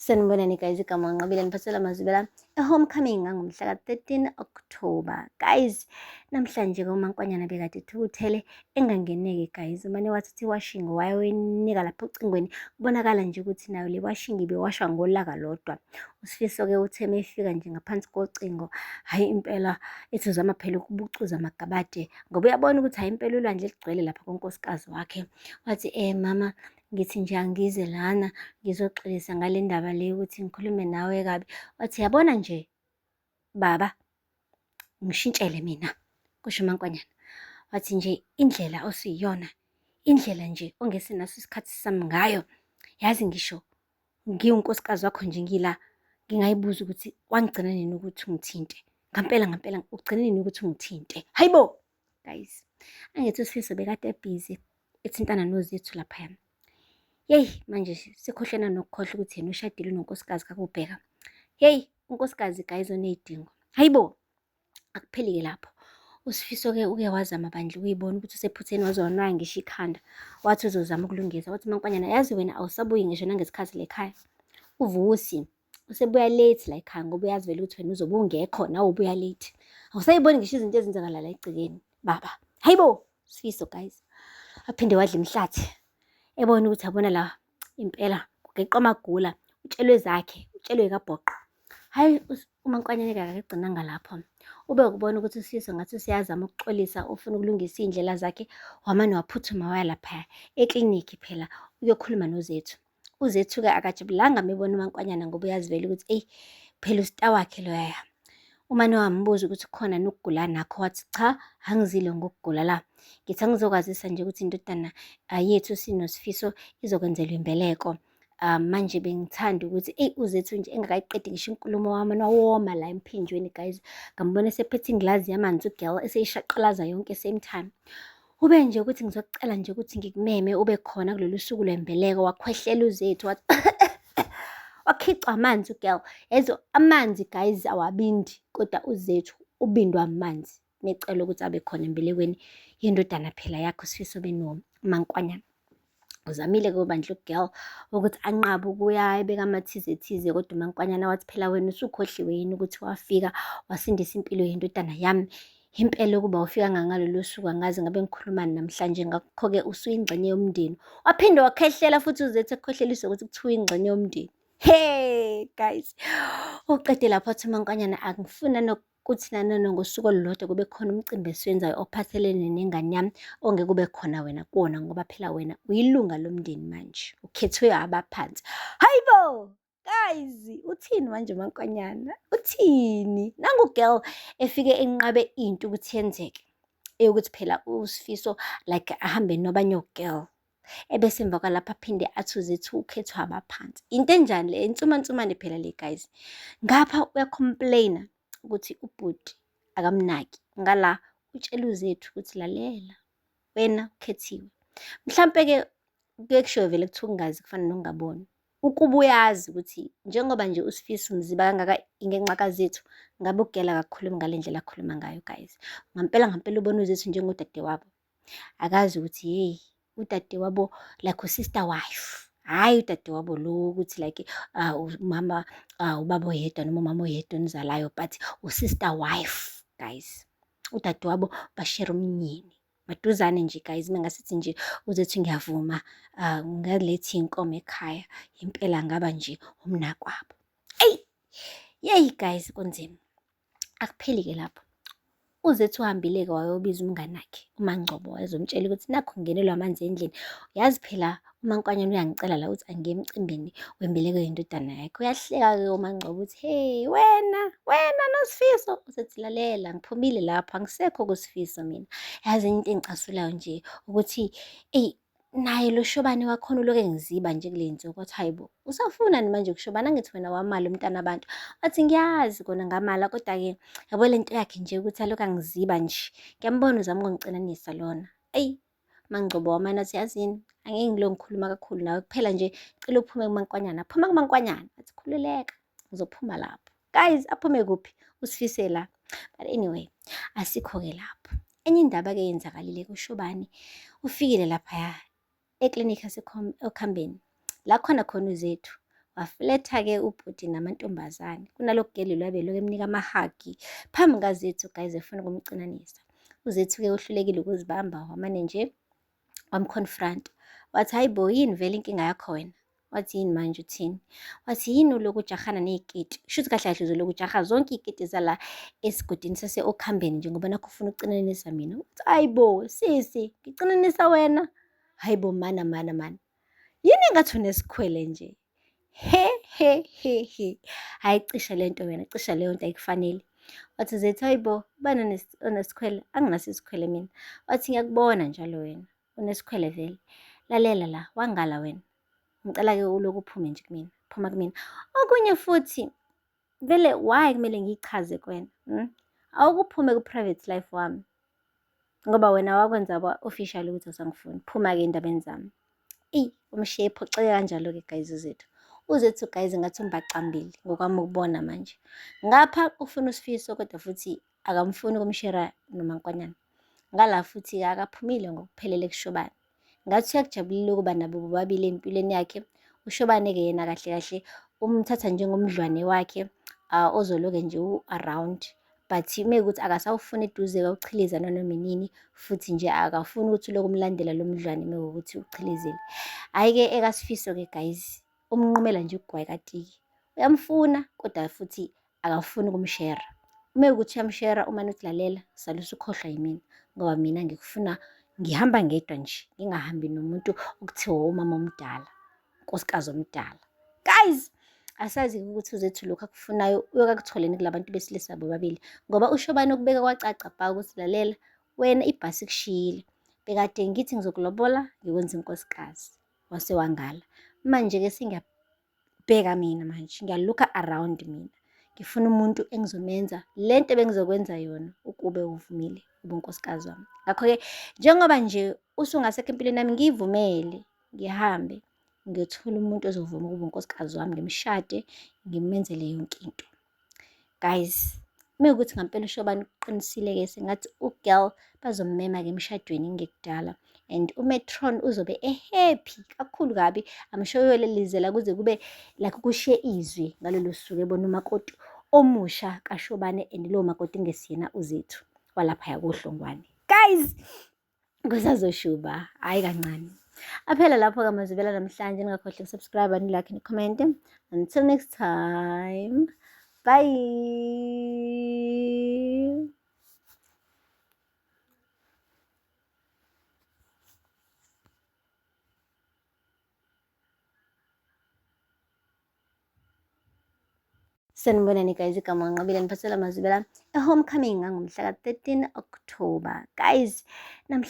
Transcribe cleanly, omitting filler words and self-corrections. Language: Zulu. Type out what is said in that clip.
Sanibonani guys, igama uNqobile niphathela amazwibela e-homecoming ngangomhla ka-13 October. Guys, namhlanje ke uMankwanyana bekade ethukuthele engangeneki guys. Umane wathatha iwashing wayoyinika lapho ocingweni. Kubonakala nje ukuthi nayo le washing ibiwashwa ngolaka lodwa. USifiso-ke uthe mefika nje ngaphansi kocingo, hhayi impela ethi uzama phela ukubucuza amagabade ngoba uyabona ukuthi hhayi impela ulwandle ligcwele lapha kunkosikazi wakhe. Wathi mama ngithi nje angize lana ngizoxolisa ngale ndaba le ukuthi ngikhulume nawe kabi. Wathi yabona nje baba ngishintshele mina, kusho uMankwanyana. Wathi nje indlela osiyiyona, indlela nje ongesenaso isikhathi sami ngayo, yazi ngisho ngiwunkosikazi wakho nje ngila ngingayibuza ukuthi wangigcina nini ukuthi ungithinte. Ngampela ngampela ugcine nini ukuthi ungithinte? Hayibo! Guys, angithi uSifiso bekade ebhizi ethintana noZethu laphaya. Yeyi manje sekhohlena nokukhohlwa ukuthi yena ushadile unonkosikazi kakubheka. Yeyi unkosikazi guys oney'dingo. Hayibo! Akupheli-ke lapho. USifiso-ke uke wazama bandla ukuyibona ukuthi usephutheni waze wanwaya ngisho ikhanda. Wathi uzozama ukulungisa. Wathi Mankwanyana yazi wena awusabuyi ngisho nangesikhathi la ekhaya. UVusi usebuya late la ekhaya ngoba uyazi vele ukuthi wena uzobe ungekho nawe ubuya late. Awusayiboni ngisho izinto ezenzakala la egcekeni baba. Hayibo! Sifiso guys. Waphinde wadla imihlathi ebona ukuthi yabona la impela kugeqwa amagula utshelwe zakhe utshelwe kabhoqo. Hhayi uMaNkwanyane-ke akagcinanga lapho. Ube ukubona ukuthi uSifiso ngathi useyazama ukuxolisa ufuna ukulungisa iy'ndlela zakhe wamane waphuthuma waya laphaya eklinikhi phela uyokhuluma noZethu. UZethu-ke akajabulanga mebona uMankwanyana ngoba uyazi vele ukuthi eyi phela usita wakhe loyaya. Umane wambuza ukuthi khona nokugula nakho wathi cha angizile ngokugula la. Ngithi angizokwazisa nje ukuthi indodana yethu sinoSifiso izokwenzelwa imbeleko. Manje bengithanda ukuthi eyi uZethu nje engakayiqedi ngisho inkulumo wami woma la emphinjweni guys. Ngambona esephethe ingilazi yamanzi ugirl eseyishaqalaza yonke same time. Ube nje ukuthi ngizocela nje ukuthi ngikumeme ube khona kulolu suku lwembeleko. Wakhwehlela uZethu wathi wakhicwa amanzi ugirl. Yazi amanzi guys awabindi kodwa uZethu ubindwa amanzi. Necela ukuthi abe khona embelekweni yendodana phela yakho Sifiso benoMankwanyana. Uzamile-ke ubandla ugirl ukuthi anqabe ukuya ebeka amathize thize kodwa uMankwanyana wathi phela wena usukhohliwe yini ukuthi wafika wasindisa impilo yendodana yami. Impela ukuba ufika ngalolo suku angazi ngabe ngikhulumani namhlanje ngakho-ke usuyingxenye yomndeni. Waphinde wakhehlela futhi uZethu ekhohleliswa ukuthi kuthiwa ingxenye yomndeni. Hey guys, uqede lapho wathi uMankwanyana angifuna kuthi nanona ngosuku olulodwa kube khona umcimbi esiwenzayo ophathelene nengane yami ongeke kube khona wena kuwona ngoba phela wena uyilunga lomndeni manje ukhethwe abaphansi. Hayibo! Guys, uthini manje Mankwanyana? Uthini? Nangu girl efike enqabe into ukuthi yenzeke. Eyokuthi phela uSifiso like ahambe nobanye girl. Ebese emva kwalapho aphinde athi uZethu ukhethwa abaphansi. Into enjani le? Insumansumane phela le guys. Ngapha uyacomplaina ukuthi ubhuti akamnaki. Ngala utshela uZethu ukuthi lalela wena ukhethiwe. Mhlampe-ke kuye kushiwo vele kuthiwa ukungazi kufana nokungaboni. Ukuba uyazi ukuthi njengoba nje uSifiso umziba kangaka ingenxa kaZethu, ngabe ugela akakhulumi ngale ndlela akhuluma ngayo guys. Ngampela ngampela ubona uZethu njengodadewabo. Akazi ukuthi hey udadewabo like usister wife. Hhayi udadewabo lo ukuthi like umama ubaba oyedwa noma umama oyedwa onizalayo but usister wife guys. Udadewabo bashare umnyeni. Maduzane nje guys mengasithi nje uZethu ngiyavuma ngaletha iy'nkomo ekhaya impela ngaba nje umnakwabo. Eyi, yeyi guys kunzima. Akupheli-ke lapho. UZethu uhambile-ke wayobiza umnganakhe uMangcobo wayezomtshela ukuthi nakhu ngingenelwa amanzi endlini. Yazi phela uMankwanyana uyangicela la ukuthi angiye emcimbini wembeleko yendodana yakhe. Uyahleka-ke uMangcobo ukuthi hey wena, wena noSifiso. Usethi lalela ngiphumile lapho angisekho kuSifiso mina. Yazi enye into engicasulayo nje ukuthi eyi naye lo shobane wakhona uloke ngiziba nje kule nsuku wathi hayi bo usafunani manje kushobana angithi wena wamala umntana abantu wathi ngiyazi kona ngamala kodwa-ke yabo le nto yakhe nje ukuthi aloku angiziba nje ngiyambona uzama ukungicinanisa lona eyi Mangcobo wamane athi yazini angeke ngilo ngikhuluma kakhulu nawe kuphela nje cela uphume kumankwanyana phuma kumankwanyana athi khululeka ngizophuma lapho guys aphume kuphi usifise la but anyway asikho-ke lapho enye indaba-ke yenzakalile kushobani ufikile laphaya eklinikhi yaseOkhambeni la khona khona uZethu. Wafletha-ke ubhuti namantombazane. Kunalokhu geli lo abelokhu emnika amahagi phambi kaZethu guys efuna ukumcinanisa. UZethu-ke uhlulekile ukuzibamba wamane nje wamconfront. Wathi hayi bo yini vele inkinga yakho wena? Wathi yini manje uthini? Wathi yini ulokhu ujahana ney'keti? Shuthi kahle kahle uzolokhu ujaha zonke iy'keti zala esigodini sase-Okhambeni njengoba nakho ufuna ukucinanisa mina. Wathi hayi bo sisi ngicinanisa wena? Hayi bo mana mana mana. Yini engathi unesikhwele nje? He he he he. Hayi cisha lento wena, cisha leyo nto ayikufanele. Wathi Zethu hayi bo ubani onesikhwele? Anginaso isikhwele mina. Wathi ngiyakubona njalo wena. Unesikhwele vele. Lalela la, wangala wena. Ngicela-ke ulokhu uphume nje kumina. Phuma kumina. Okunye futhi vele why kumele ngiyichaze kuwena? Hmm? Awukuphume ku-private life wami. Ngoba wena wakwenza kwa-official ukuthi awusangifuni. Phuma-ke endabeni zami. Eyi, umshiye ephoxeke kanjalo-ke guys uZethu. UZethu guys ngathi umbacambili ngokwami ukubona manje. Ngapha ufuna uSifiso kodwa futhi akamfuni ukumshera noMankwanyana. Ngala futhi-ke akaphumile ngokuphelele kuShobane. Ngathi uyakujabulela ukuba nabo bobabili empilweni yakhe. UShobane-ke yena kahle kahle umthatha njengomdlwane wakhe ozoloke nje u-around but mekuthi akasawufuni eduze kawuchiliza nanoma inini futhi nje akafuni ukuthi uloku umlandela lo mdlwane mekuwukuthi uchilizile. Hhayi-ke ekaSifiso-ke guys umnqumela nje ugwayi katiki. Uyamfuna kodwa futhi akafuni ukumshera. Uma ukuthi uyamshera umane uthi lalela sale usukhohlwa yimina ngoba mina ngikufuna ngihamba ngedwa nje ngingahambi nomuntu okuthiwa umama omdala, unkosikazi omdala. Guys, asazi ukuthi uZethu lokhu akufunayo uyokakutholeni kulabantu besilisa bobabili ngoba uShobane ukubeka kwacaca bha ukuthi lalela wena ibhasi ikushiyile. Bekade ngithi ngizokulobola ngikwenza inkosikazi wase wangala. Manje-ke sengiyabheka mina manje ngiyalooka around mina ngifuna umuntu engizomenza lento ebengizokwenza yona ukube uvumile ubunkosikazi wami. Ngakho-ke njengoba nje usungasekho empilweni yami ngiyivumele ngihambe ngiyothola umuntu ozovuma ukuba unkosikazi wami ngimshade ngimenzele yonke into. Guys, mekuwukuthi ngampela uShobane uqinisile-ke sengathi ugirl bazommema-ke emshadweni kungekudala and uMetron uzobe ehappy kakhulu kabi. I'm sure uyolelizela kuze kube like kushiye izwi ngalolo suku ebona umakoti omusha kaShobane and lowo makoti kungesiyena uZethu walaphaya koHlongwane. Guys, kusazoshuba hhayi kancane. Aphela lapho-ke amazwibela namhlanje, ningakhohlwa ukusubscribe, nilike, nicommente. Until next time, bye. Sanibonani guys, igama Nqobile niphathela amazwibela e-homecoming ngangomhla ka-13 October. Guys, namhlanje